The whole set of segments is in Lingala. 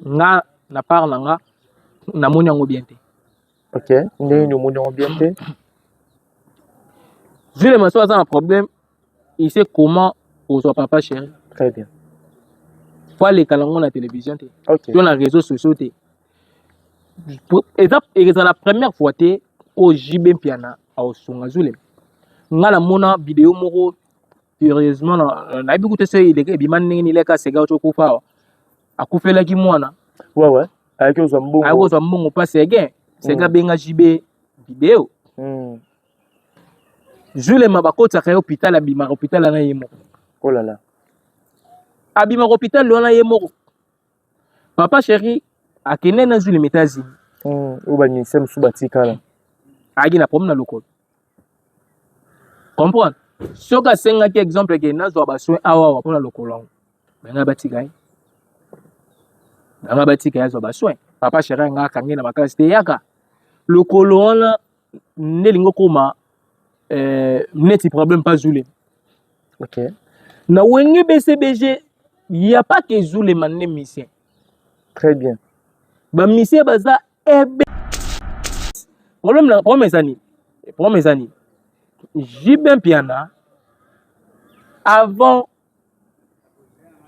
Nga na part na nga, namoni yango bien te. Ok, ndenge nini omoni yango bien te? Zulema so aza na problème, il sait comment kozwa papa chéri. Très bien. Faut aleka nango na télévision te. Ok. To na réseaux sociaux te. Eza ezala la première fois te oyo JB Mpiana aosunga Zulema. Nga namona video moko, curieusement nayebi kutu soki ebima ndenge nini, eleka Sega oyo okufa awa. Akufelaki mwana. Ouais. Ayaki kozwa mbongo. Ayaki kozwa mbongo pa Seguin. Seguin abenga JB video. Zulema bakotisaka ye hôpital, abimaka hôpital wana ye moko. Oh là là. Abimaka hôpital wana ye moko. Papa chéri akende na Zulema États-Unis. Oyo baministère mosusu batikala. Ayaki na problème na lokolo. Comprendre? Soki asengaki exemple ke nazwa ba soins awa awa mpona lokolo yango, banga batika ye. Banga batika ye azwa ba soins. Papa chéri nga akangi na makasi te, yaka. Lokolo wana nde elingi okoma neti problème pa Zulema. Ok. Na Wenge BCBG, y a pas que Zulema nde musicien. Très bien. Ba musicien baza ebe. Problème na problème eza nini? Problème eza nini? JB Mpiana avant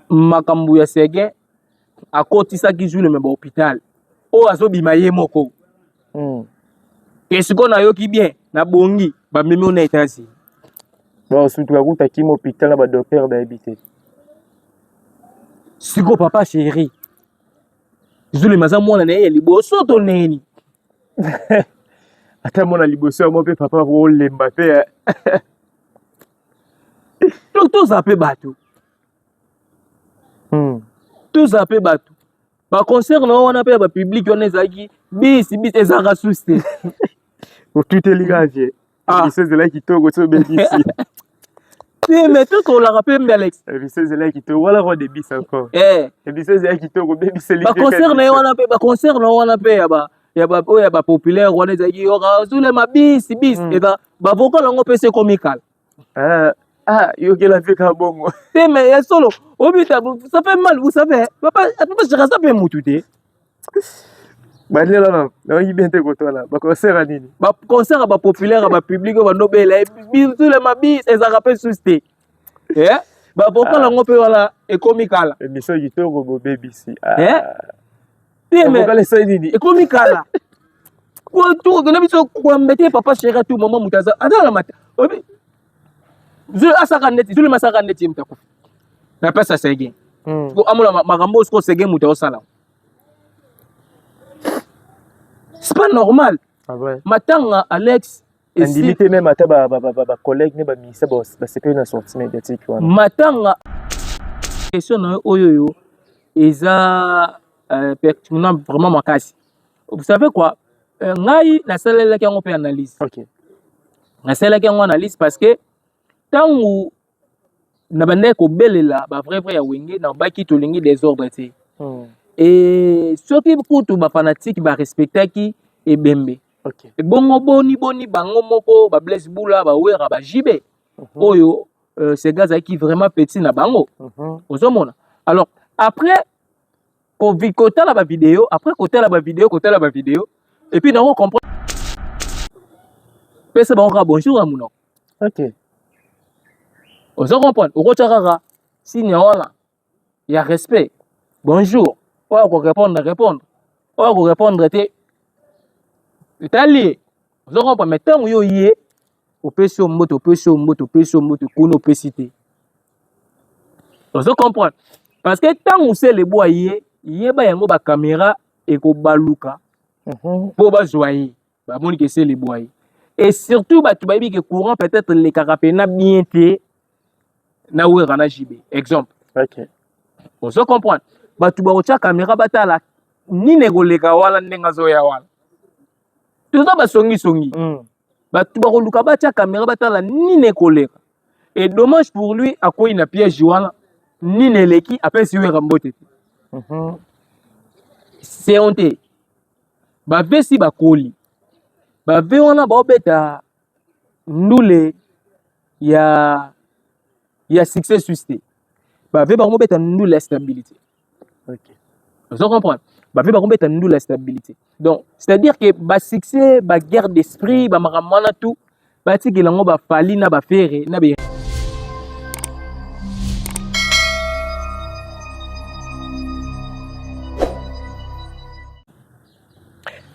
makambo ya Seguin akotisaki Zulema ba hôpital oyo azobima ye moko. Ke sikoyo nayoki bien, nabongi, bamemi yo na États-Unis. Bon, surtout bakuta kima hôpital na ba docteur bayebi te. Sikoyo papa chéri, Zulema aza mwana na ye ya liboso to nini? Ata mwana liboso yango mpe papa olemba te. Donc tozala mpe bato. Tozala mpe bato. Ba concert na wana mpe ya ba public wana ezalaki bisi bisi, ezalaka susi te. Otuteli kaka vie. Ah. Biso ezalaki kitoko so obebisi. Te, mais tosolaka mpe mbe Alex. Biso ezalaki kitoko wana roi de bis encore. Eh. Biso ezalaki kitoko obebiseli. Ba concert na ye wana mpe, ba concert na wana mpe ya ba ya ba oyo ya ba populaire wana ezalaki yoka Zulema bisi bisi, eza ba vocal yango mpe se ekomi kala. Ah, ah, yokela mpe kaka bongo. Te, mais ya solo obita, ça fait mal, vous savez, papa papa chéri aza mpe mutu te. Bandela na nayoki bien te kotala ba concert ya nini? Ba concert ya ba populaire ya ba public oyo bando bela Zulema bis, ezalaka mpe susi te. Eh? Ba vocal yango mpe wana ekomi kala. Émission kitoko bobebisi. Eh? Te, mais vocal esali nini? Ekomi kala. Na biso kwambe te, papa chéri atu mama moto aza aza na mata. Oyebi asaka neti Zulema, asaka neti ye moto akufi na place ya Seguin. Amona makambo oyo sikoyo Seguin moto aosala. C'est pas normal. Ah ouais. Matanga Alex andimi te, même ata ba collègue ne baministère basepeli na sortie médiatique wana. Matanga, question na yo oyo oyo eza pertinent vraiment makasi. Vous savez quoi, ngai nasalelaki yango mpe analyse. Ok. Nasalelaki yango analyse parce que ntango na bandaki kobelela ba vrai vrai ya Wenge, nabaki tolingi désordre te. E soki kutu ba fanatique barespectaki ebembe, ebongo boni boni bango moko ba Blaise Bula, bawera, ba JB oyo Sega azalaki vraiment petit na bango. Ozomona, alors après kotala ba vidéo, après kotala ba vidéo, kotala ba vidéo et puis nango comprendre, pesa bango kaka bonjour ya monoko. Ozo comprendre, okotya kaka signe wana ya respect, bonjour. Oyo akorépondre, répondre, oyo akorépondre te, etali ye. Ozo comprendre? Mais ntango yo ye opesi yo mbote, opesi yo mbote, opesi yo mbote kuna, opesi te. Ozo comprendre? Parce que ntango selebwa ye, yeba yango, ba caméra ekobaluka mpo bazwa ye, bamoni ke selebwa ye. Et surtout bato bayebi ke courant peut-être elekaka pena bien te na Wera na JB, exemple. Ozo comprendre? Bato bakotya caméra, batala nini ekoleka wana, ndenge azoya wana. Toza basongisongi. Bato bakoluka batya caméra, batala nini ekoleka. Et dommage pour lui, akwei na piège wana. Nini eleki? Apesi Wera mbote te. C'est honte. Bavesi bakoli, bave wana baobeta ndule ya succès suisse te. Bave bakomobeta ndule ya stabilité. Ozo comprendre? Bavieux bakobeta ndula ya stabilité. Donc, c'est-à-dire que ba succès, ba guerre d'esprit, ba makambo wana tout, batikela yango ba Fally na ba Ferre na ba.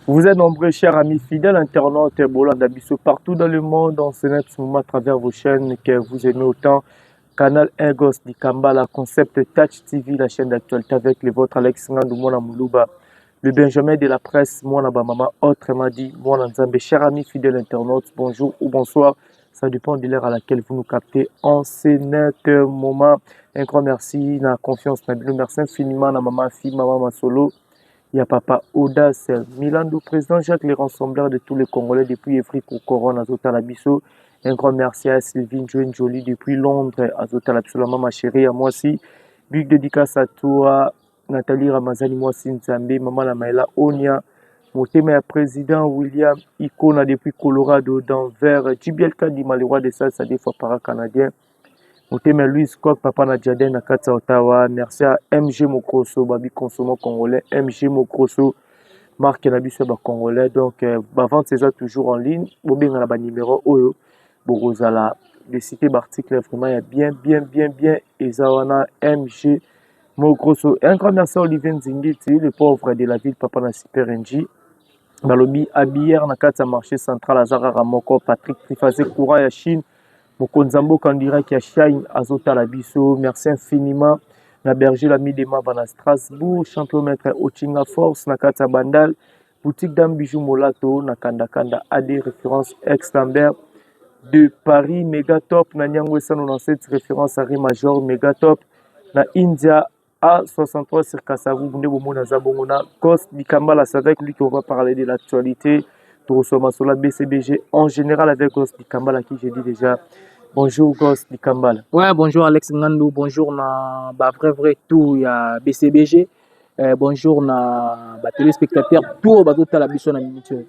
Vous êtes nombreux, chers amis fidèles internautes, Bolanda Bisso, partout dans le monde, en ce moment, à travers vos chaînes que vous aimez autant. Canal 1 Ghost Dikambala, Concept Touch TV, la chaîne d'actualité avec les vôtres Alex Ngandou, Mwana Moulouba, le Benjamin de la presse, Mwana Bamama, autrement dit, Mwana Nzambe. Chers amis fidèles internautes, bonjour ou bonsoir. Ça dépend de l'heure à laquelle vous nous captez en ce net moment. Un grand merci, na confiance, na bino. Merci infiniment na maman fille, maman Masolo. Ya papa Audace Milando, président Jacques le rassembleur de tous les Congolais depuis Evry Corona azotala biso. Un grand merci à Sylvie Njoué Jolie depuis Londres azotala biso, la maman chérie à moi aussi. Big dédicace à toi Nathalie Ramazani mwasi Nzambe, maman la Maëla Onia, motema ya président William Ikona depuis Colorado, Denver, JBL Kadima, le roi des salsa des fois para-canadien. Motema ya Louis Scott, papa na Jaden na kati ya Ottawa. Merci à MG Mokroso, babi consommant congolais. MG Mokroso, marque na biso ya ba congolais. Donc, ba vente eza toujours en ligne. Bobenga na ba numéro oyo bokozala de citer ba article vraiment ya bien bien bien bien eza wana MG Mokroso. Un grand merci à Olivier Nzingiti, le pauvre de la ville, papa na Super NG. Balobi habilleur na kati ya marché central aza kaka moko Patrick Trifazé courant ya Chine. Mokonzi ya mboka en direct ya Shine azotala biso. Merci infiniment na Berger l'ami de Mava na Strasbourg, champion maître Ochinga Force na kati ya Bandal, boutique Dame Bijou Molato na Kanda Kanda AD référence ex Lambert de Paris Mega Top na Nyango Esano na cette référence Harry Major Mega Top na India A63 sur Kasavubu nde bomona aza bongo na Ghost Dikambala. C'est avec lui qu'on va parler de l'actualité. Tokosoma sur la BCBG en général avec Ghost Dikambala qui je dis déjà bonjour Ghost Dikambala. Ouais, bonjour Alex Ngandou, bonjour na ba vrai vrai tout ya BCBG. Bonjour na ba téléspectateurs tout bazotala biso na minute oyo.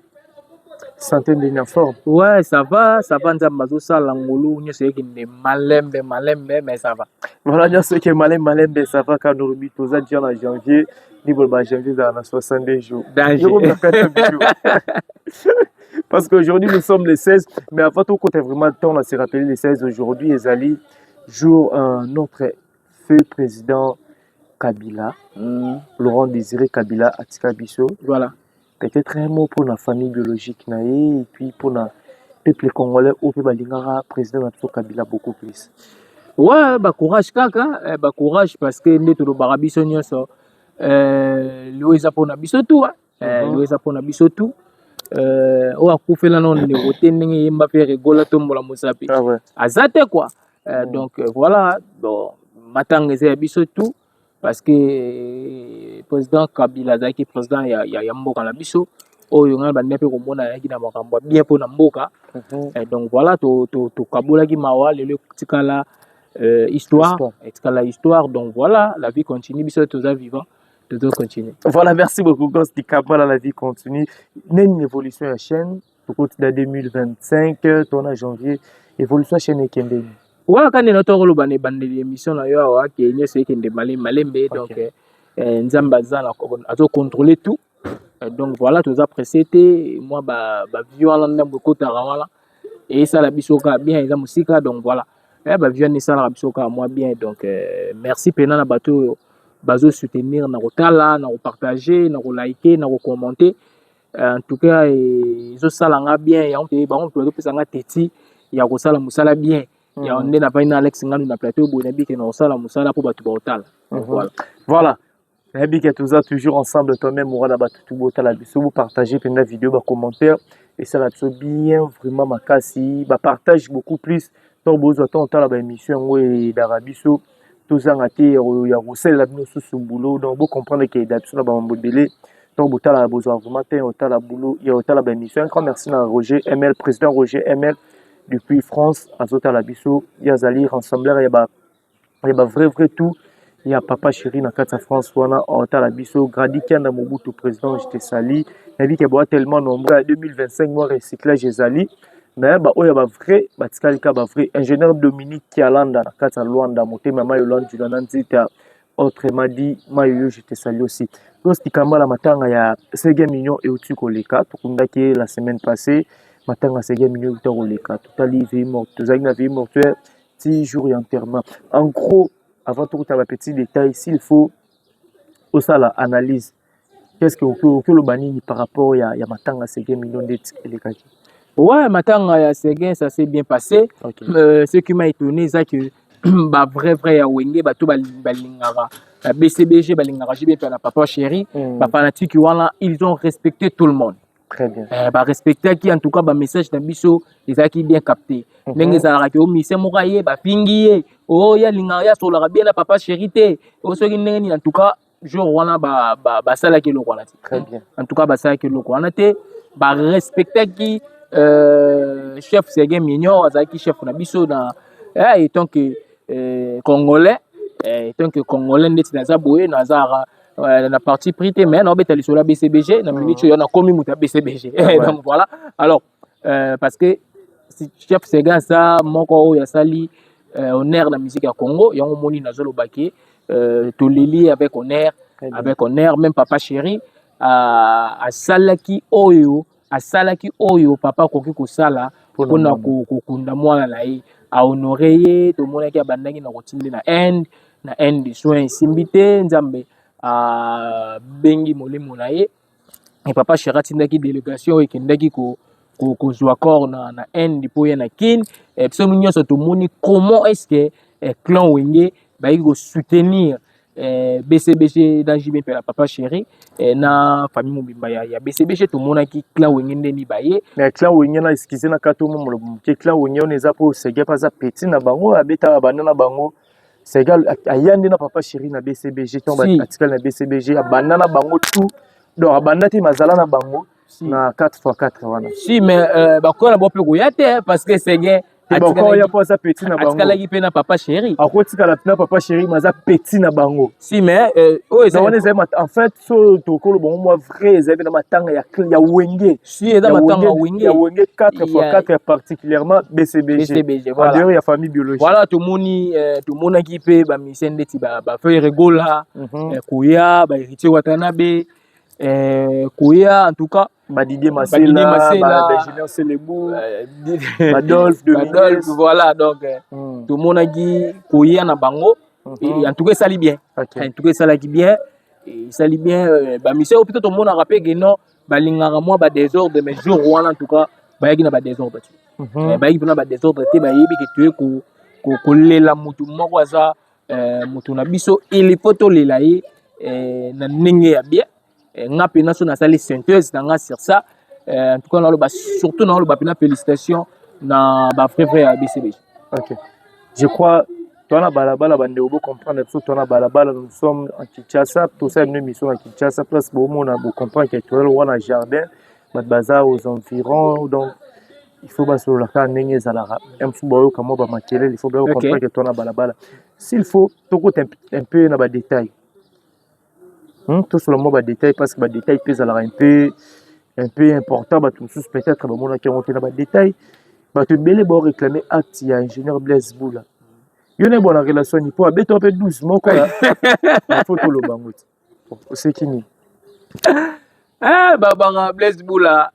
Santé ndenge en forme. Ouais, ça va, ça va. Nzambe azosala ngolu, nyonso ekende malembe malembe, mais ça va. Voilà, nyonso eke malembe malembe, ça va. Quand olobi toza déjà na janvier, ndibolo ba janvier ezala na 62 jours. Danger. Parce qu'aujourd'hui nous sommes les 16, mais avant tout côté vraiment temps on s'est rappelé les 16 aujourd'hui ezali jour notre feu président Kabila, Laurent Désiré Kabila atika biso. Voilà. Peut-être un mot pour la famille biologique na ye et puis pour la peuple congolais oyo mpe balingaka président na biso Kabila beaucoup plus. Ouais, ba courage kaka, ba courage parce que nde tolobaka biso nyonso, lelo eza mpona biso tu, lelo eza mpona biso tu. Oyo akufela nano ndeko te ndenge eyemba mpe regola tombola mosapi. Ah ouais. Aza te quoi. Donc voilà, bon, matanga eza ya biso tu parce que président Kabila azalaki président ya mboka na biso oyo ngai bandi mpe komona ayaki na makambo ya bien mpona mboka. Donc voilà, tokabolaki mawa, lelo etikala histoire, Histoire. etikala histoire. Donc voilà, la vie continue, biso toza vivant, tozo continue. Voilà, merci beaucoup Ghost Dikambala, la vie continue. Nini évolution ya chaîne tokoti na 2025 to na janvier, évolution ya chaîne ekende? Wana kaka nde tokoloba na ebandeli émission na yo awa ke nyonso ekende malembe malembe. Donc Nzambe aza azocontrôler tout. Donc voilà, toza pressé te. Mwa bavues wana ndambo ekotaka wana esala biso kaka bien, eza mosika. Donc voilà, bavues wana esalaka biso kaka mwa bien. Donc merci mpena na bato oyo bazosoutenir na kotala, na kopartage, na kolike, na kocommenter. En tout cas ezosala nga bien. Yango mpe bango mpe bazopesa nga teti ya kosala mosala bien. Ya nde navandi na Alex Ngandu na plateau boye, nayebi ke na kosala mosala mpo bato baotala. Voilà. Voilà, nayebi ke toza toujours ensemble, toi-même ora na bato tu botala biso, bopartage mpenza vidéo, bacommentaire esala biso bien vraiment makasi, bapartage beaucoup plus. Ntango bozwa ntango otala baémission yango eyedaka biso, tozanga te ya kosalela bino susu boulot. Donc bocomprendre ke eyeda biso na bamambo ebele. Ntango botala, bozwa vraiment te ya otala boulot ya otala baémission. Un grand merci na Roger ML, président Roger ML depuis France azotala biso. Ye azali rassembleur ya ba vrai vrai tout ya papa chéri na kati ya France wana otala biso. Gradi Kianda Mobutu, président, je te sali. Nayebi ke boa tellement nombreux ya 2025 mois recyclage ezali, mais baoyo ya bavrai batikali kaka bavrai. Ingénieur Dominique Kialanda na kati ya Lwanda, motema ya Mayolande Julana Nzita. Autrement dit, Mayoyo, je te salue aussi. Goss Dikambala, matanga ya Seguin Mignon euti koleka, tokundaki la semaine passée, matanga Seguin Mignon euti koleka, totali veille morte, tozalaki na veille mortuaire ti jour ya enterrement. En gros, avant tokota ba petit détail, s'il faut osala analyse, qu'est-ce que okoloba nini par rapport ya matanga Seguin Mignon ndeti elekaki? Ouais, matanga ya Seguin, ça s'est bien passé. Ce qui m'a étonné, c'est que ba vrai vrai ya Wenge, bato balingaka la BCBG, balingaka JB mpe na papa chéri, bafanatique wana, ils ont respecté tout le monde. Très bien. Barespectaki en tout cas bamessage na biso ezalaki bien capté. Ndenge ezalaka ke omise moko aye, bafingi ye, oyo ye alingaka, ye asololaka bien na papa chéri te, o soki ndenge nini. En tout cas, jour wana basalaki eloko wana te. Très bien. En tout cas, basalaki eloko wana te, barespectaki chef Seguin Mignon, azalaki chef na biso na étant que congolais, étant que congolais ndeti naza boye, nazalaka na parti pris te, mais naobeta lisolo ya BCBG na minute oyo, nakomi moto ya BCBG. Donc voilà, alors parce que chef Seguin aza moko oyo asali honneur na musique ya Congo. Yango omoni nazolobaki toleli avec honneur. Très bien. Avec honneur. Même papa chéri asalaki oyo asalaki, oyo papa akoki kosala mpona kokunda mwana na ye, ahonore ye. Tomonaki abandaki na kotindi na Inde, na Inde soin esimbi te, Nzambe abengi molimo na ye. E papa chéri atindaki délégation oyo ekendaki kozwa corps na Inde mpo ye na Kine. Biso nyonso tomoni comment est ce que clan Wenge bayaki kosoutenir BCBG na JB mpe na papa chéri na famille mobimba ya BCBG. Tomonaki clan Wenge ndeni baye. Mais clan Wenge na, excuse na kati omo molobo moke, clan Wenge wana eza mpo Seguin mpe aza petit na bango, abetaka banda na bango. Seguin aya nde na papa chéri na BCBG ntango atikali na BCBG, abanda na bango tout, donc abanda te, mazala na bango na 4 x 4 wana. Si, mais bakoya na bango mpe koya te, parce que Seguin bakoya mpo aza petit na bango. Atikalaki mpe na papa chéri. Akotikala na papa chéri, mais aza petit na bango. Si, mais oyo eza wana ezali en fait so tokolo bango mwa vrai, ezali na matanga ya Wenge. Si, eza matanga ya Wenge. Ya Wenge 4 x 4, particulièrement BCBG. BCBG. Voilà, en dehors ya famille biologique. Voilà, tomoni tomonaki mpe bamusicien ndeti baFerre Gola koya, bahéritier Watanabe koya, en tout cas. Badidier Masela, Bajunior Selebu, Badolphe. Badolphe, voilà. Donc tomonaki koya na bango, en tout cas esali bien. En tout cas esalaki bien, esali bien. Bamusicien oyo plutôt tomonaka mpe ke non, balingaka mwa badésordre, mais jour wana en tout cas bayaki na badésordre te, bayaki mpona badésordre te. Bayebi ke toye kolela motu moko aza motu na biso, il faut tolela ye na ndenge ya bien. Nga mpena so nasali synthèse na nga sur ça, en tout cas naloba, surtout naloba mpena félicitation na bavrai vrai ya BCBG. Ok, je crois toza balabala, bandeko bocomprendre biso, toza balabala, nous sommes en Kinshasa, tosala bino émission na Kinshasa, place bomona, bocomprendre ke toza wana jardin, bato baza aux environs, donc il faut basolola kaka ndenge ezalaka. Mosusu bayoka mwa bamakelele, il faut bacomprendre ke toza na balabala. S'il faut tokota un peu na badétail, Tosola mwa badétail, parce que badétail mpe ezalaka un peu important. Bato mosusu peut-être bamonaki yango te na badétail. Bato ebele baoréclame acte ya ingénieur Blaise Bula. Yo na bona relation ni mpo abeta mpe 12 moko ya faut toloba yango te, oseki nini? Ah, babanga Blaise Bula,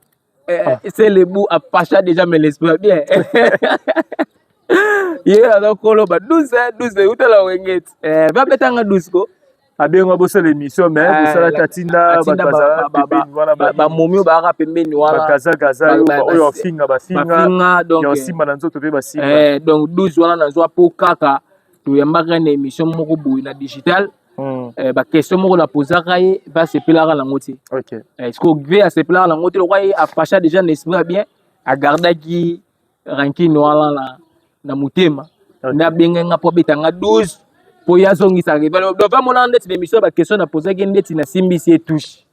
c'est le bout apacha déjà, mais l'esprit bien ye aza koloba 12 12 eutala Wenge ti babetanga 12 ko. Abenga bosala émission, mais bosala te, atinda bato bazala pembeni wana. Bamomi oyo bayaka pembeni wana. Bakazakaza oyo afinga, bafinga ya osimba na nzoto mpe basimba. Donc 12 wana nazwa mpo kaka toyambaka na émission moko boye na digital, baquestion moko napozaka ye mpe asepelaka nango te. Ceque ve asepelaka nango te, lokwa ye apacha déjà na esprit ya bien, agardaki rancune wana na motema, nde abengai nga mpo abetanga 12 mpo ye azongisaka. Donc amona ndeti na émission baquestion napozaki, ndeti nasimbisi ye touche.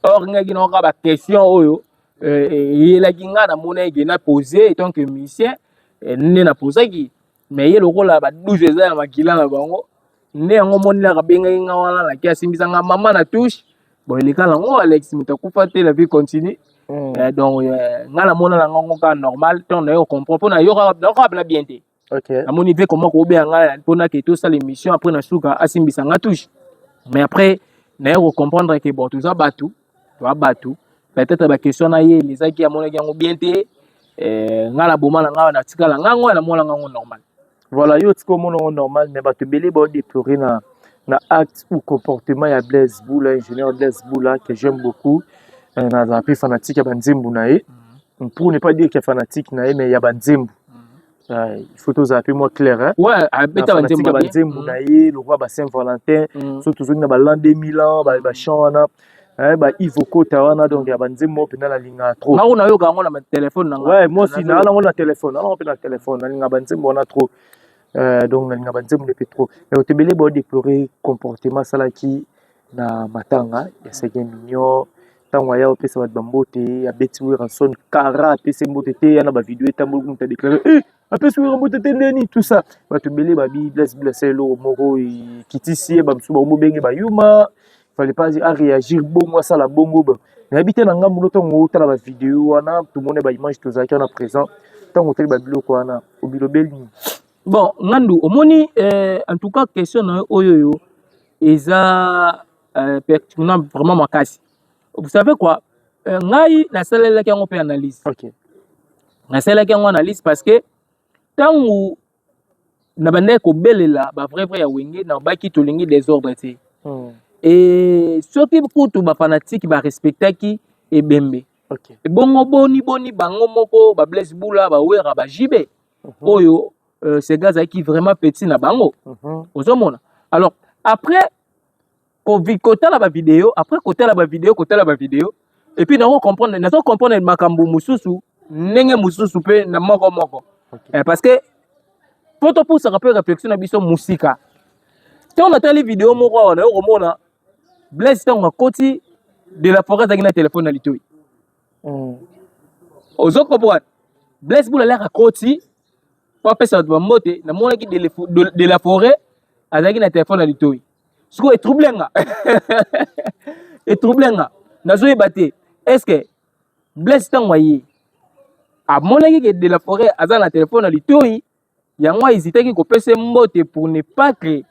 Or ngaki naoka baquestion oyo eyelaki nga, namona eke napose étant que musicien nde napozaki, mais ye lokola ba 12 eza ya makila na bango, nde yango omonelaka abengaki nga wana, naki asimbisa nga mama na touche. Bon, eleka nango, Alex, moto akufa te, la vie continue. Donc nga namona na ngango kaka normal, ntango naye kocomprendre mpo nayokaka mpena bien te. Namoni ve comment kobeya ngai mpona ke tosala émission, après na suka asimbisa nga touche. Mais après naye kocomprendre ke bon, toza bato, toza bato, peut-être baquestion na ye ezaki, amonaki yango bien te. Ngai na boma na ngai, natikala ngango, namona ngango normal. Voilà, yo tika omona yango normal, mais bato ebele baodéplorer na acte ou comportement ya Blaise Bula, ingénieur Blaise Bula, que j'aime beaucoup. Nazala mpe fanatique ya banzembo na ye, pour ne pas dire que fanatique na ye, mais ya banzembo. Il faut tozala mpe mwa clair, hein? Ouais, abeta banzembo ya banzembo na ye, lokwa ba Saint Valentin, so tozongi na ba l'an 2000 ans, bachant wana, ba Yves Okota wana, donc ya banzembo moko mpenza nalingaka trop. Ngako nayoka yango na telefone na nga. Ouais, moi aussi naa nango na telefone, naa nango mpe na telefone. Nalinga banzembo wana trop. Donc nalinga banzembo mpe trop, mais bato ebele baodéplorer comportement asalaki na matanga ya Seguin Mignon. Ntango aya opesa bato bambote, abeti Werrason kara, apesi mbote te. Ya na bavideo etamboli, moto adéclarer: "Eh, apesi Wera mbote te ndeni?" Tout ça, bato ebele babi Blaise Bula asala eloko moko ekitisi ye. Bamosusu bango bobenge bayuma, fallait pas aréagir bongo, asala bongo. Nayebi te na ngambu no, ntango otala bavideo wana, tomoni baimage, tozalaki wana présent, ntango otali babiloko wana, obilobeli nini? Bon, Ngandu, omoni, en tout cas question na yo oyo oyo eza pertinent vraiment makasi. Vous savez quoi, ngai nasalelaki yango mpe analyse. Nasalelaki yango analyse parce que ntango na bandaki kobelela bavrai vrai ya Wenge, nabaki tolingi désordre te. E soki kutu bafanatike barespectaki ebembe, ebongo boni boni bango moko baBlaise Bula, baWera, baJB, oyo Sega azalaki vraiment petit na bango? Ozomona, alors après kotala bavideo, après kotala bavideo, kotala bavideo, et puis nazo comprendre, nazo comprendre makambo mosusu ndenge mosusu mpe na moko moko. Parce que po topusaka mpe réflexion na biso mosika, ntango natali video moko awa, nayo komona Blaise, ntango akoti, de la Forêt azalaki na telefone na litoi. Ozo comprendre, Blaise Bula alaka akoti po apesa bato bambote, namonaki de la Forêt azalaki na telefone na litoi. Sikoyo etroubler nga, etroubler nga, nazoyeba te est ce que Blaise, ntango aye, amonaki ke de la Forêt aza na telefone na litoi, yango ahésitaki kopesa mbote pour ne pas que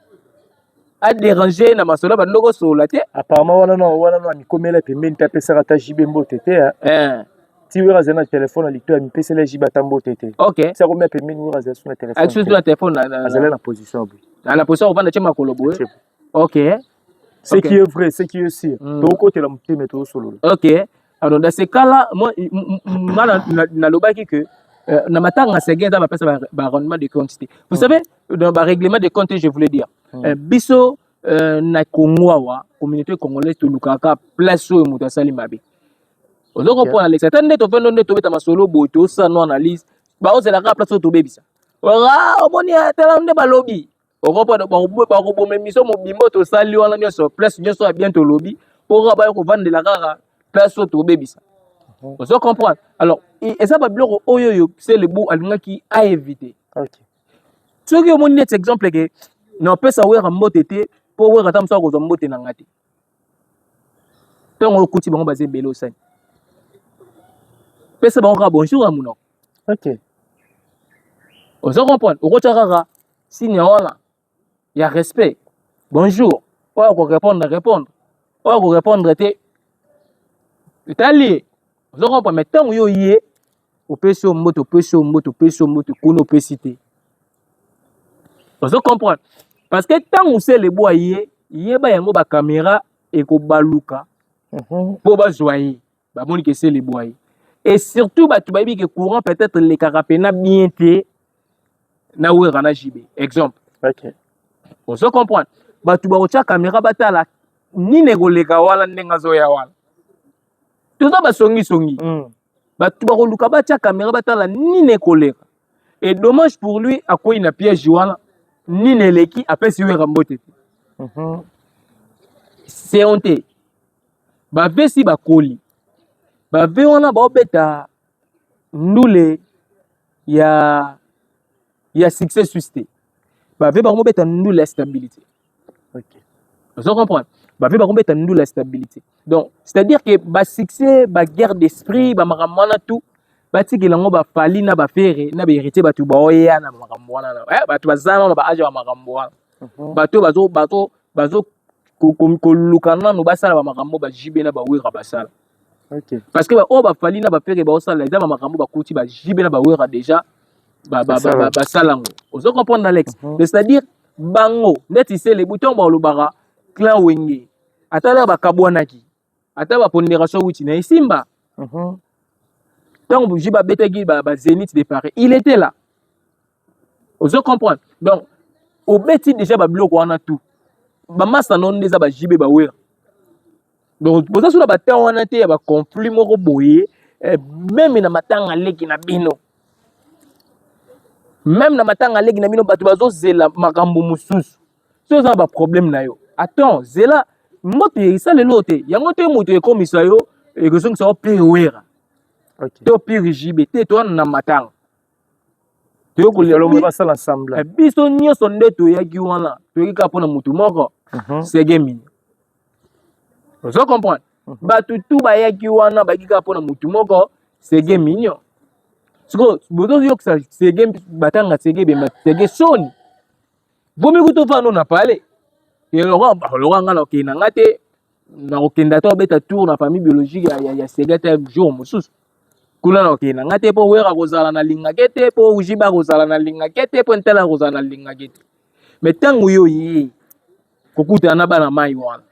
adéranger na masolo bandoko kosolola te. Apparemment wana no, wana no amikomela pembeni te, apesaka ata JB mbote te. Ti Wera azali na telefone na litoi, amipesela JB ata mbote te. Ti akomia pembeni, Wera azali su na telefone. Akisusu na telefone. Azali na position ya boye. Na position kovanda, tie makolo boye. Ok. Ce qui est vrai, ce qui est sûr, tokotela motema, tozosolola. Ok, alors dans ce cas là, moi nga nalobaki que na matanga Seguin eza bapesa barèglement de compte te. Vous savez, dans barèglement de compte, je voulais dire, biso na Congo awa, communauté congolaise, tolukaka place oyo moto asali mabe. Ozo comprendre, Alex? Ata nde tovandi, nde tobeta masolo boye, tosala no analyse, baozelaka place oyo tobebisa. Omoni, tala nde balobi, okomprendre, bakoboma émission mobimba tosali wana nyonso, place nyonso ya bien tolobi, mpo kaka baya kovandela kaka place oyo tobebisa. Ozo comprendre? Alors eza babiloko oyo oyo Selebu alingaki aéviter. Soki omoni neti exemple ke na opesa Wera mbote te, mpo Wera ata mosu akozwa mbote na nga te, ntango okuti bango baza ebele, osani pesa bango kaka bonjour ya monoko. Ozo comprendre, okotya kaka signe wana ya respect, bonjour. Oyo akorépondre, répondre, oyo akorépondre te, etali ye. Ozo comprendre? Mais ntango yo ye opesi yo mbote, opesi yo mbote, opesi yo mbote kuna, opesi te. Ozo comprendre? Parce que ntango Selebu aye, yeba yango bacaméra ekobaluka mpo bazwa ye, bamoni ke Selebu aye. Et surtout bato bayebi ke courant peut-être elekaka pena bien te na Wera na JB, exemple. Ozo comprendre, bato bakotya caméra, batala nini ekoleka wana, ndenge azoya wana. Toza basongisongi. Bato bakoluka batya caméra, batala nini ekoleka. Et dommage pour lui, akwei na piège wana. Nini eleki? Apesi Wera mbote te. C'est honte. Bavesi bakoli, bave wana baobeta ndule ya succès suisse te, bave bakobeta ndule ya stabilité. Ozo comprendre, bave bakobeta ndule ya stabilité. Donc c'est à dire que basuccès, baguerre d'esprit, bamakambo wana tout. Batikela yango baFally na baFerre na baHéritier. Bato baoya na makambo wana, bato baza nano baage ya makambo wana. Bato oyo bazo koluka nano basala bamakambo baJB na baWerra basala. Parce que oyo baFally na baFerre baosala eza bamakambo bakuti baJB na baWerra déjà basala yango. Ozo comprendre, Alex? C'est-à-dire bango neti Selebu, ntango balobaka clan Wenge, ata laka bakabwanaki, ata bapondération wuti na esimba. Ntango JB abetaki baZénith de Paris, il était là. Ozo comprendre? Donc obeti déjà babiloko wana, tout bamasa no nde eza baJB, baWerra. Donc boza so na batemps wana te ya baconflit moko boye. Même na matanga leki na bino, même na matanga leki na bino, bato bazozela makambo mosusu. So oza na baproblème na yo, attends, zela mbote esalelo te. Yango te moto ekomisa yo, ekozongisa yo pire Wera to pire JB te. Towana na matanga. Basala semblant. Biso nyonso nde toyaki wana, toyaki kaka mpona motu moko, Sege Mini. Ozo comprendre? Bato tu bayaki wana, bayaki kaka mpona motu moko, Sege Mignon. Sikoyo bozoyokisa Sege, batanga Sege, bemba Sege soni. Vomi kutu ofanda na pale lokwa. Nga nakokende na nga te, nakokenda te obeta tour na famille biologique ya Sege te. Jour mosusu kuna nakokende na nga te, mpo Wera kozala nalingake te, mpo JB kozala nalingake te, mpo Ntala kozala nalingake te. Mais ntango yo ye kokutana na bana mai wana,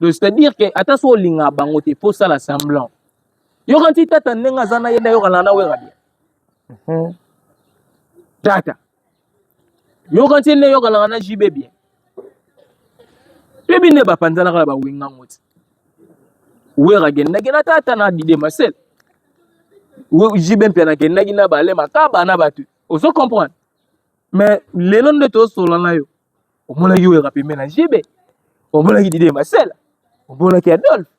donc c'est-à-dire que ata so olingaka bango te, faut sala semblant. Yoka nti tata ndenge aza na ye nde ayokana na Wera bien. Tata yoka nti nde yokanaka na JB bien. Toyebi nde bapanzanaka na bawengango ti Wera akendaki na tata na Dide Masel, JB mpe nakendaki na bale makaba na bato. Ozo comprendre? Mais lelo nde tozosola na yo, omonaki Wera pembe na JB, omonaki Dide Masela, omonaki Adolphe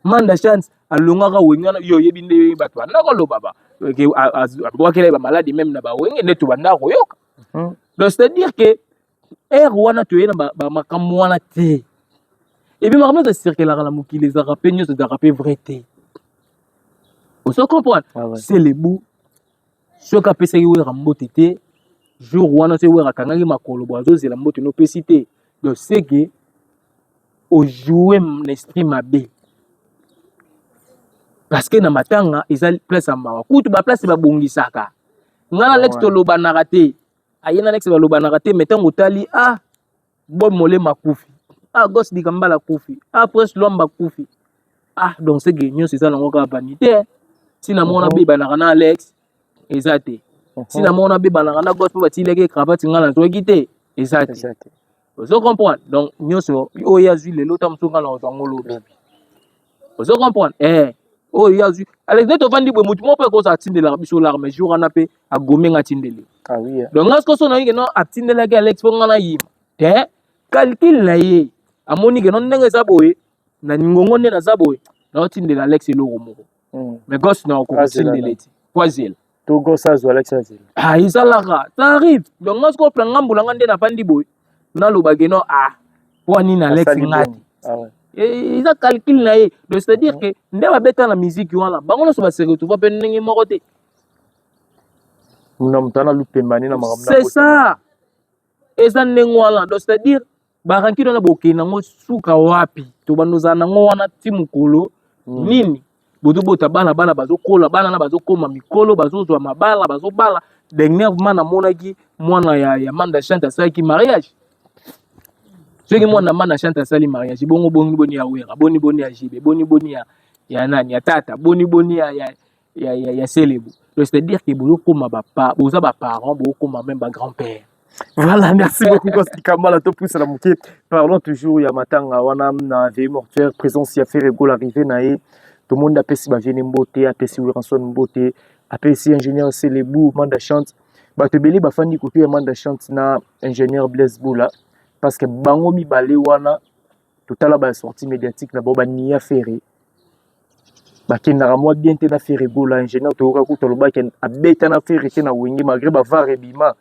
Manda Chance alongaka Wenge wana. Yo oyebi nde bato banda koloba abwakela ye bamaladi même na bawenge nde tobanda koyoka. Donc c'est à dire que ere wana toye na bamakambo wana te. Ebi makambo nyonso ecirculaka na mokili ezalaka mpe nyonso ezalaka mpe vrai te. Ozo comprendre? C'est lebu soki apesaki Wera mbote te jour wana, soki Wera akangaki makolo bo azozela mbote no opesi te, donc c'est que ojoue na esprit mabe, parce que na matanga eza place ya mawa. Kutu baplace babongisaka. Ngai na Alex tolobanaka te, aye na Alex balobanaka te. Mais ntango otali, ah, Bob Molema akufi, ah, Gos Dikambala akufi, ah, Prince Lwamba akufi, ah, donc c'est que nyonso eza nango kaka vanité. Ntina moko nabebanaka na Alex eza te. Ntina moko nabebanaka na Gos mpo batilaki cravate, ngai nazwaki te, eza te. Ozo comprendre? Donc nyonso oyo azwi lelo, ta mosusu ngai na kozwa ngo lobi. Ozo comprendre? Oyo ye azwi Alex nde tovandi boye, motu moko mpe akozala atindelaka biso l'arme jour wana mpe agome nga atindeli. Ah oui. Donc nga sikoyo so nayoki no atindelaki Alex mpo nga nayima te, calcul na ye amoni ke no ndenge eza boye na ngongo nde naza boye, naotindela Alex eloko moko. Mais Gos na okokotindela eti po azela. To Gos azwa, Alex azela. Ah, ezalaka, ça arrive. Donc nga sikoyo plan ngambo na nga nde nafandi boye, nalobake no, ah, po anini Alex nga te. Eza calcul na ye. Donc c'est à dire que nde babeta na musique wana, bango nyonso base retrouva mpe ndenge moko te. Na moto wana lupembani na makambo. C'est ça, eza ndenge wana. Donc c'est à dire barancune wana bokende yango suka wapi? To bando ozala nango wana ti mokolo nini? Bozobota bana, bana bazokola, bana na bazokoma mikolo, bazozwa mabala, bazobala. Dernièrement namonaki mwana ya Manda Chante asalaki mariage. Soki mwana Manda Chante asali mariage, bongo boni boni ya Wera, boni boni ya JB, boni boni ya nani, ya tata, boni boni ya Selebu? Donc c'est à dire que bozokoma boza baparent, bozokoma même bagrand père. Voilà, merci beaucoup Gosti Kamala. Topousse la moitié. Parlons toujours ya matanga wana na veille mortuaire, présence ya Ferre Gola, arrivé na ye. Tout le monde apesi ba vieux mbote, apesi Werrason mbote, apesi ingénieur Selebu, Manda Chante. Bato ebele bafandi kote ya Manda Chante na ingénieur Blaise Boula parce que bango mibale wana totala ba sortie médiatique na bango bania Ferre, bakendaka mwa bien te na Ferre Gola. Ingénieur toyoka kutu alobaki abeta na Ferre te na Wenge, malgré bavar ebima,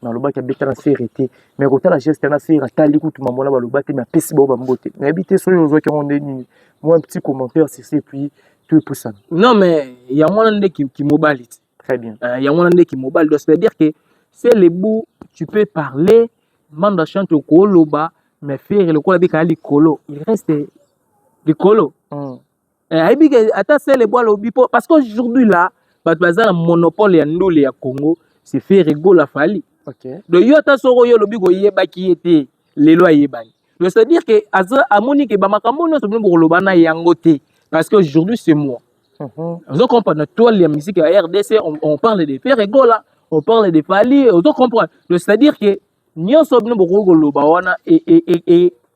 nalobaki abeta na Ferre te. Mais kotala geste na Ferre, atali kutu mamona baloba te, mais apesi bango bambote. Nayebi te soki ozwaki yango nde nini. Moi un petit commentaire sur ce, puis To epusana. Non, mais yango wana nde kimobali ti. Très bien. Yango wana nde kimobali. Donc c'est à dire que c'est le bout, tu peux parler, Manda Chante okoloba, mais Ferre lokola bika ya likolo, il reste likolo. Ayebi ke ata Selebo alobi po, parce qu'aujourd'hui là, bato baza na monopole ya ndule ya Congo, c'est Ferre Gola, Fally. Donc yo, ata soko yo olobi koyebaki ye te, lelo ayebani. Donc c'est à dire que aza amoni ke bamakambo nyonso bino bokoloba na yango te, parce que aujourd'hui c'est moi. Ozo comprendre, na toile ya musique ya RDC, on parle de Ferre Gola, on parle de Fally, ozo comprendre. Donc c'est à dire que nyonso bino bokoki koloba wana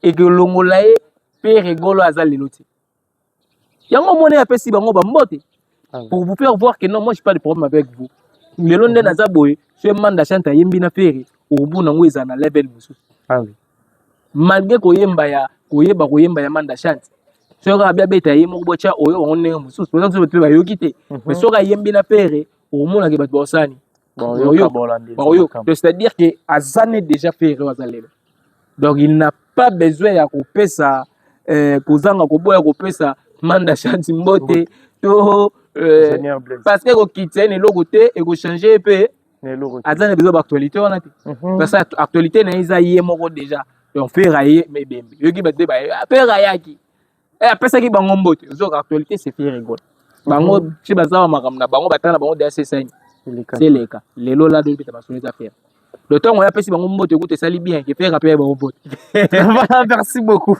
ekolongola ye Ferre Gola aza lelo te. Yango omoni apesi bango bambote pour vous faire voir que non, moi j'ai pas de problème avec vous. Lelo nde naza boye, so Manda Chante ayembi na Ferre, obuna yango ezala na level mosusu. Ah oui. Malgré koyemba ya koyeba koyemba ya Manda Chante, soki abi abeta ye moko, botya oyo bango ndenge mosusu, po bato mpe bayoki te. Mais soki ayembi na Ferre, okomonake bato baosani. Baoyoka, bolanda. Baoyoka. Donc c'est à dire que aza ne déjà Ferre oyo aza lelo, donc il n'a pas besoin ya kopesa kozanga koboya kopesa Manda Chante mbote to Ingénieur Blaise. Parce que ekokitisa ye na eloko te, ekochange ye mpe Na eloko te. Aza na besoin baactualité wana te, parce que actualité na ye eza ye moko déjà. Donc Ferre aye ebembe, yoki bato nde baye, Ferre ayaki, apesaki bango mbote. Ozoka actualité, c'est Ferre Gola. Bango ti baza ba makambo na bango, batala na bango deya sesani. Eleka. Seleka lelo la doyebeta masolo eza Ferre. Le ntango oyo apesi bango mbote, ekuta esali bien ke Ferre ape bango mbote. Voilà, merci beaucoup.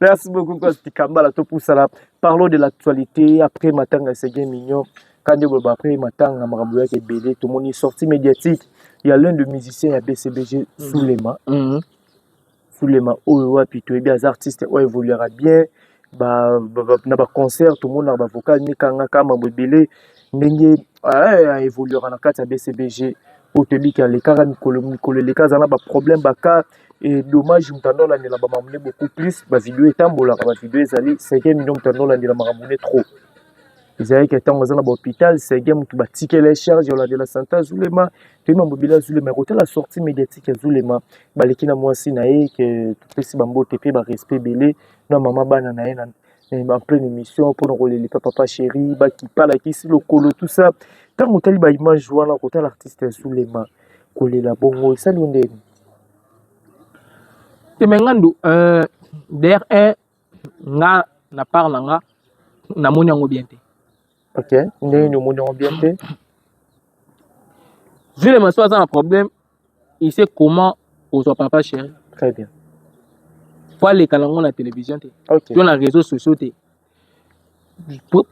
Merci beaucoup, Kosti Kambala Topusala. Parlons de l'actualité après Matanga Seguin Mignon. Quand on après Matanga makambo yake ebele, tout le monde est sorti médiatique. Il y a l'un des musiciens ya BCBG, Soulema. Soulema oyo wapi toyebi aza artiste oyo évoluera bien ba, na baconcert, tomonaka bavocal nekangaka mambo ebele ndenge aévoluera na kati ya BCBG. Oyo toyebi ke alekaka mikolo mikolo eleka, aza na baproblème baka et dommage, moto ando olandela bamakambo ne beaucoup plus, bavideo etambolaka, bavideo ezali. Seguin Mignon, moto ando olandela makambo ne trop, ezalaki ntango aza na bahôpital. Seguin, moto batikela ye charge ya olandela santé ya Zulema. Toyebi mambo ebele ya Zulema. Kotala sortie médiatique ya Zulema, baleki na mwasi na ye, ke topesi bambote mpe barespect ebele na mama bana na ye, na en pleine émission mpona kolelipa papa chéri, bakipalakisi lokolo, tout ça. Ntango otali baimage wana, kotala artiste ya Zulema kolela bongo, esali yo ndeni? Te, me ngandu, d'ailleurs un nga na part na nga, namoni yango bien te. Ok, ndenge nini omoni yango bien te? Zulema so aza na problème, il sait comment kozwa papa chéri. Très bien. Fo aleka nango na télévision te to na réseaux sociaux te.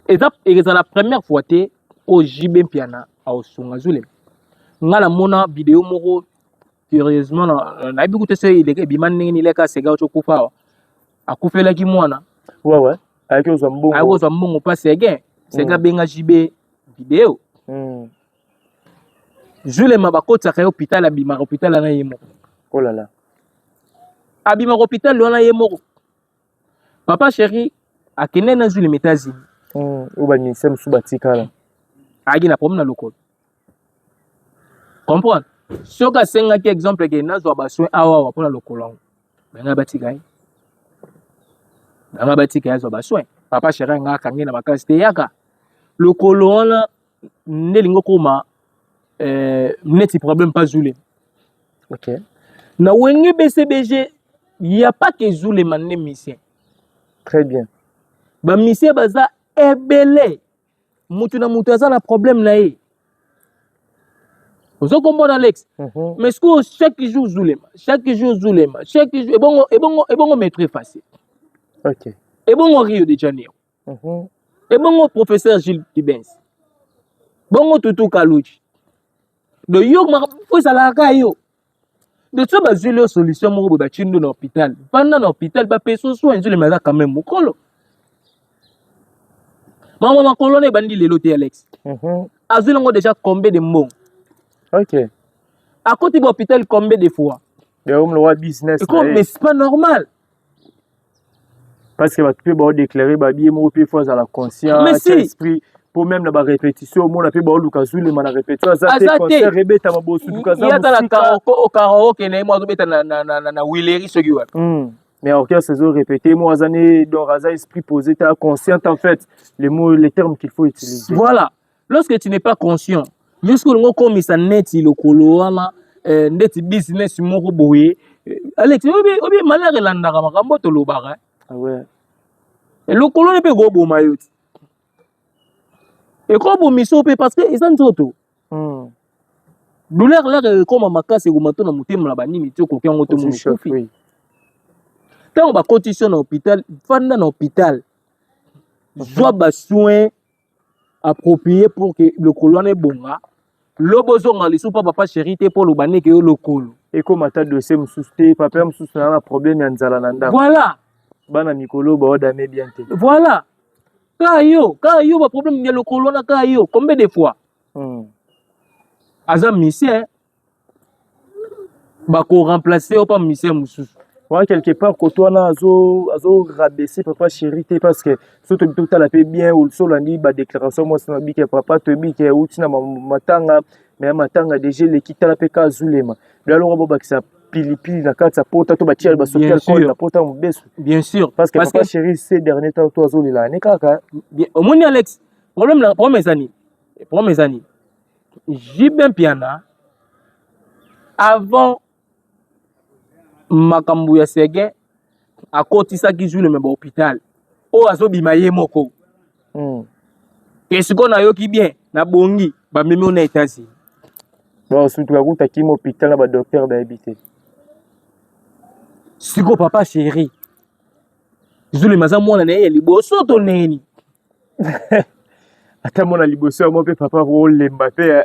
Eza ezala première fois te oyo JB Mpiana aosunga Zulema. Nga namona video moko, curieusement nayebi kuta so ebima ndenge nini, eleka sega oti okufa awa, akufelaki mwana. Ouais, ayaki kozwa mbongo. Ayaki kozwa mbongo mpa Seguin. Seguin abenga JB video. Zulema bakotisaka ye hôpital, abimaka hôpital wana ye moko. Oh là là. Abimaka hôpital wana ye moko. Papa chéri akende na Zulema États-Unis. Oyo baministère mosusu batikala. Ayaki na problème na lokolo, comprendre. Soki asengaki, exemple ke nazwa basoin awa awa mpona lokolo yango, bangai batika ye, bangai batika ye azwa basoin. Papa chéri nga akangi na makasi te, yaka lokolo wana nde elingi okoma neti problème pa Zulema. Na Wenge BCBG, ya pas ke Zulema nde musicien. Très bien. Bamusicien baza ebele, mutu na mutu aza na problème na ye, ozo comprendre, Alex? Mais sikoyo chaque jour Zulema, chaque jour Zulema, chaque jour, ebongo ebongo ebongo maître facile. Ebongo Rio de Janeiro. Ebongo professeur Gilles Kibens, bongo Tutu Kaluchi. Donc yo fo ezalaka yo de so bazweli yo solution moko boye, batindo na hôpital, vanda na hôpital, bapesa soin. Zulema aza quand même mokolo, mama makolo wana ebandi lelo te, Alex. Azweli yango déjà combien de mbongo? Akoti ba hôpital combien de fois? Yango mlowa business. Mais c'est pas normal. Parce que bato mpe baodéclare babie moko mpe fo azala conscient. Mais si. Esprit po même na barépétition, omona mpe baoluka Zulema na répétition, aza te. Aza te. Concert ebetama, bosutuka, aza Ye aza na mosika. Karaoke na ye mo azobeta na wileri soki wapi. Mais orchestre ezo répéter, moi aza ne donc aza esprit posé, ta conscient en fait, les mots, les termes qu'il faut utiliser. Voilà, lorsque tu n'es pas conscient, jusqu'au olingo okomisa neti lokolo wana ndeti business moko boye. Alex, obi malheur elandaka makambo tolobaka. Ah ouais. Lokolo wana mpe ekoboma yo ti, ekobomisa yo mpe, parce que eza nzoto. Douleur lere ekoma makasi, ekoma to na motema na banini ti okoki yango to Ozwi choc, mokufi. Oui. Ntango bakotisi yo na hôpital, fanda na hôpital, zwa basoin approprié pour que lokolo wana ebonga. Lobi ozonga lisusu mpa papa chéri te mpo oloba ndeke yo lokolo. Ekóma ata dossier mosusu te, papa mosusu na problème ya nzala na ndako. Voilà. Bana mikolo baodame bien te. Voilà, kaka yo, kaka yo, baproblème ya lokolo wana kaka yo, combien de fois? Aza musicien, bakoremplace yo mpa musicien mosusu. Wana quelque part koto wana azo rabaisser papa chéri te, parce que so tobi totala mpe bien, so olandi badéclaration mwasi na bike papa, toyebi ke euti na matanga, mais matanga déjà eleki. Tala mpe ka azulema biloko, bobakisa pilipili na kati ya pota to batia basoki alcool na pota mobesu. Bien sûr. Parce que papa chéri, ces derniers temps to azolela ne kaka. Omoni Alex, problème na problème eza nini? Problème eza nini? JB Mpiana, avant makambo ya Seguin, akotisaki Zulema bahôpital oyo azobima ye moko. Ke sikoyo nayoki bien, nabongi, bamemi oyo na États-Unis. Bon, surtout akuta kima hôpital na badocteur bayebi te. Sikoyo papa chéri, Zulema aza mwana na ye ya liboso to neni? Ata mwana liboso yango mpe papa olemba mpe.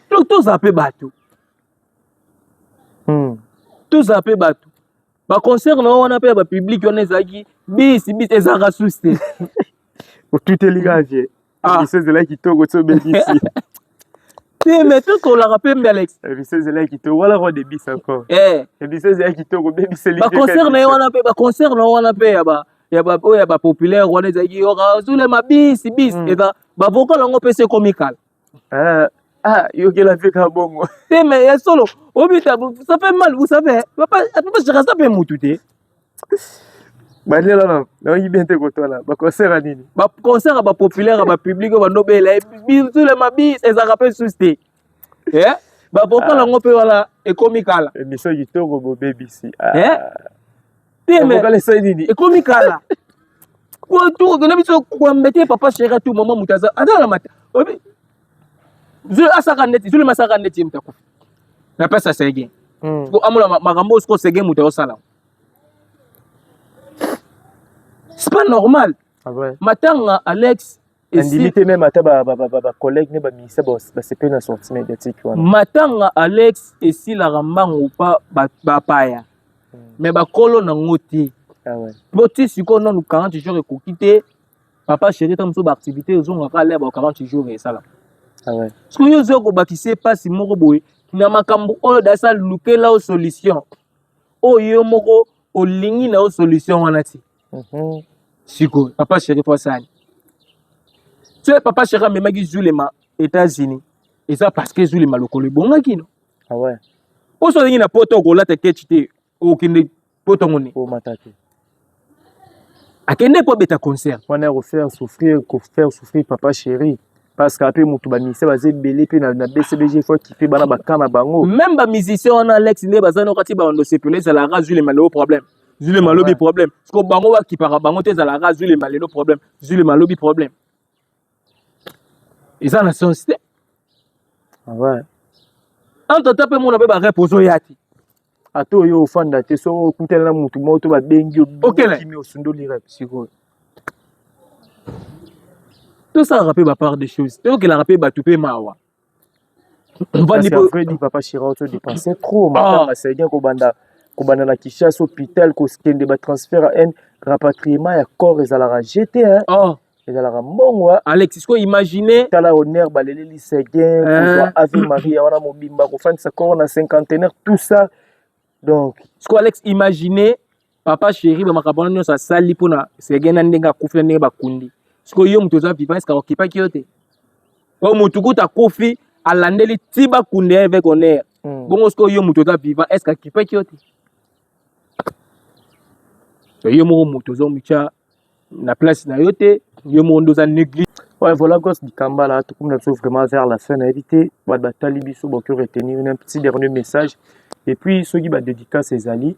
To tozala mpe bato. Tozala mpe bato. Baconcert na wana mpe ya bapublic wana ezalaki bisi bisi, ezalaka susi te. Otuteli kaka vie. Ah. Biso ezalaki kitoko ti obebisi. Te, mais tosolaka mpe mbe, Alex. Biso ezalaki kitoko wana, roi de bis encore. Eh. Biso ezalaki kitoko, obebiseli. Baconcert na ye wana mpe, baconcert na wana mpe ya ba oyo ya bapopulaire wana ezalaki yoka Zulema bisi bisi. Eza bavocal yango mpe se ekomi kala. Ah, ah, yokela mpe ka bongo. Te, mais ya solo obita, ça fait mal, vous savez. Papa, papa chéri aza mpe mutu te. Bandela na nayoki bien te kotala baconcert ya nini. Baconcert ya bapopulaire, ya bapublic oyo bandobela Zulema bis, ezalaka mpe susi te. Eh? Bavocal yango mpe wana ekomi kala. Émission kitoko, bobebisi. Eh? Te, mais vocal esali nini? Ekomi kala na biso kwambe te. Papa chéri, atu mama moto aza na mata obi asaka neti Zulema, asaka neti ye moto akufi na place ya Seguin. Amona makambo oyo sikoyo Seguin moto azosala, c'est pas normal. Ah ouais. Matanga, Alex. Andimi te, même ata bacollègue ne baministère basepeli na sortie médiatique wana. Matanga, Alex, esilaka mbangu pa bapaya, mais bakolo nango te. Ah ouais. Po ti sikoyo nanu 40 jours ekoki te. Papa chéri, ta mosusu baactivité ezongaka ale ba 40 jours esala. Ah ouais. Soki yo ozoya kobakisa epasi moko boye na makambo oyo dasa lukela yo solution oyo yo moko olingi na yo solution wana ti. Sikoyo papa chéri fo asali soki papa chéri amemaki Zulema États-Unis, eza parce que Zulema lokolo ebongaki no. Ah ouais. Mpo so olingi na poto, okolata kechi te, okende poto ngo ne. Omata te. Akende mpo abeta concert. Wana kofaire souffrir, kofaire souffrir papa chéri, parce que ape motu baministère baza ebele mpe na BCBG, faut akipe bana baka na bango. Même bamusicien wana, Alex, nde baza no kati bando sepele, ezalaka Zulema lelo problème, Zulema lobi problème. Siko bango bakipaka bango te, ezalaka Zulema lelo problème, Zulema lobi problème, eza na sens te. Ah ouais. Entre temps mpe mona mpe barep ozoya te. Ata oyo ofanda te, soki okutana na motu moko to babengi yo. Okele. Okimi, osundoli rep. Sikoyo tosalaka mpe bapart des choses, toyokelaka mpe bato mpe mawa. Parce que vrai dit, papa chéri auto dépenser trop. Matanga Seguin, kobanda na Kinshasa, hôpital, kokende batransfert ya n rapatriement ya corps, ezalaka gt, hein? Oh. Ezalaka mbongo. Alex, sikoyo imagine. Tala honneur baleleli Seguin, kozwa Ave Maria wana mobimba, kofandisa corps na cinquantenaire, tout ça, donc. Sikoyo Alex, imagine papa chéri, bamakambo wana nyonso asali mpona Seguin na ndenge akufi, na ndenge bakundi. Sikoyo yo moto oza vivant, eske akokipaki yo te? Oyo motu kuta akufi, alandeli ti bakunde avec honneur. Bongo sikoyo yo moto oza vivant, est ce que akipaki yo te? Yo moko moto ozomitya na place na yo te, yo moko nde oza néglige. Ouais, voilà, Gosse Dikambala, tout comme nous vraiment vers la fin, évité, batali biso, boki retenir un petit dernier message. Et puis, ceux qui ba dédicace ezali,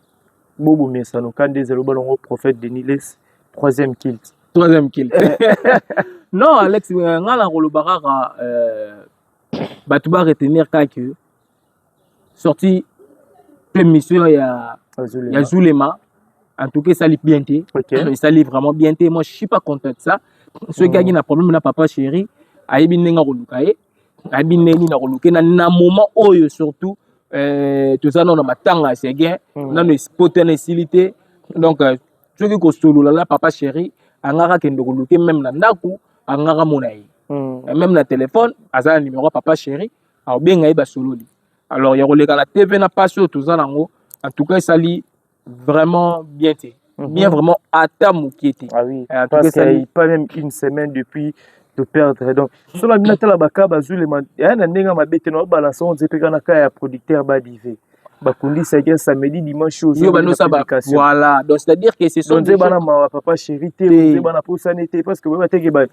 bobo mesano, kande zelo balongo prophète Denis Less, troisième kilt. Troisième kilt. Non, Alex, nga na koloba kaka bato ba retenir kaka que sortie pe mission ya Zulema, en tout cas esali bien te. Esali vraiment bien te. Moi, je suis pas content de ça. Soki aki na problème na papa chéri, ayebi ndenge akoluka ye, ayebi ndenge nini akoluka ye na moment oyo. Surtout toza nano na matanga ya Seguin, nano pote na esili te. Donc soki kosolola na papa chéri, angaka akende koluka même na ndako, angaka mona ye même na téléphone, aza na numéro ya papa chéri, akobenga ye, basololi. Alors ya koleka na TV na pasi oyo toza nango, en tout cas esali vraiment bien te, bien vraiment ata mokie te. Ah oui, En tout parce cas, qu'il n'y a pas même une semaine depuis de perdre. Donc, sur la minute la baka bazulema, ya na ndenge mabe te, na balance on dirait kana ka ya producteur badive. Bakundi Seguin samedi, dimanche yo banosa ba publication. Voilà, donc c'est à dire que ce sont Donc des bana gens mawa papa chéri te, Te. nze bana posani te, parce que ba teke ba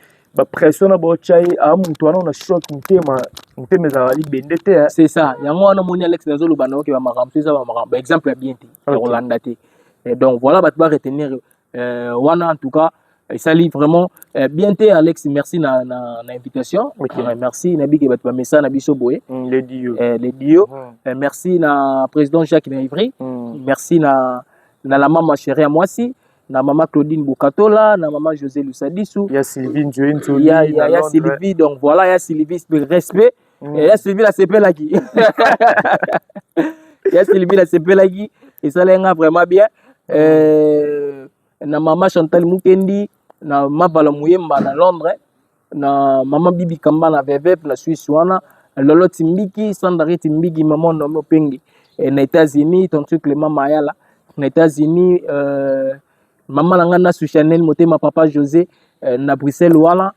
pression na ba tchai a mutu wana na choc, mutema mutema ezala libende te, hein. C'est ça, yango wana moni Alex nazoloba na oke bamakambo so eza bamakambo ba exemple ya bien te ya kolanda te. Et donc voilà, bato ba retenir wana. En tout cas esali vraiment bien te. Alex, merci na invitation. Merci nabiki bato bamesa na biso boye. Les dio. Les dio. Merci na président Jacques na Ivry. Merci na la mama chérie ya mwasi, na mama Claudine Bukatola, na mama José Lusadisu. Ya Sylvie Njoye Nzoli ya na ya Londres. Sylvie, donc voilà, ya Sylvie, respect. Ya Sylvie nasepelaki, ya Sylvie nasepelaki, esalaki nga vraiment bien. Na mama Chantal Mukendi, na Mavala Muyemba na Londres, na mama Bibi Kamba na Vevep na Suisse wana, Lolo Timbiki, Sandari Timbiki, mama Nomi Opengi na États-Unis, tonton Clément Mayala na États-Unis, mama na nga Nasu Chanel Motema, papa José na Bruxelles wana,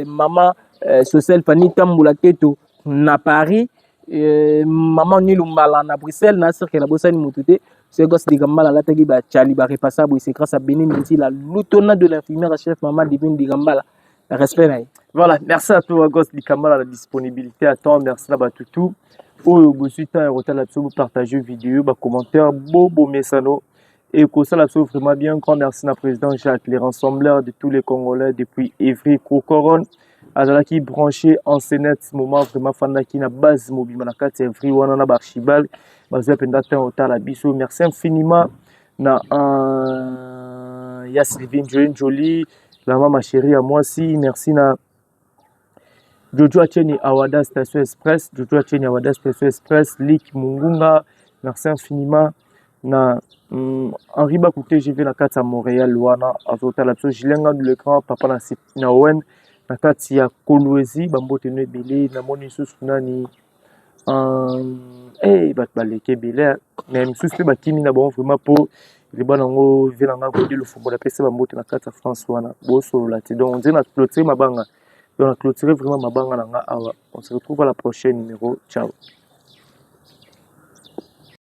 mama Social Fanny Tambula Keto na Paris, mama Nilumbala na Bruxelles, na cercle na bosani motu te. Ce gosse Dikambala alataki bachali barepasa boye, c'est grâce à Béni Minti, la lutona de l'infirmière chef, mama Divine Dikambala, respect na ye. Voilà, merci à toi, Gosse Dikambala, la disponibilité à temps. Merci na batutu. Oyo bozwi temps ya kotala biso, bopartage vidéo, bacommentaire, bobomesano et kosala biso vraiment bien. Grand merci na président Jacques, les rassembleurs de tous les Congolais depuis Évry Cocorone, azalaki branché en ce moment, vraiment fandaki na base mobima na kati ya Évry wana na baarchibald, bazwi mpenza temps otala biso. Merci infiniment na ya Sylvie Njoye Njoli, la mama chérie ya mwasi. Merci na Jojo Acheni Awada Station Express, Jojo Acheni Awada Station Express, Lik Mungunga, merci infiniment na Henri Bakou TGV na kati ya Montréal wana azotala biso, Julien Ngandu le grand papa na Owen na kati ya Kolwezi, bambote no ebele. Namoni lisusu nani? Bato baleki ebele, mais misusu mpe bakimi na bango vraiment, mpo liba nango ve na nga Godi Lofombo, napesi bambote na kati ya France wana, bosolola te. Donc on dirait na clôture mabanga, donc na clôture vraiment mabanga na nga awa. On se retrouve à la prochaine numéro. Ciao.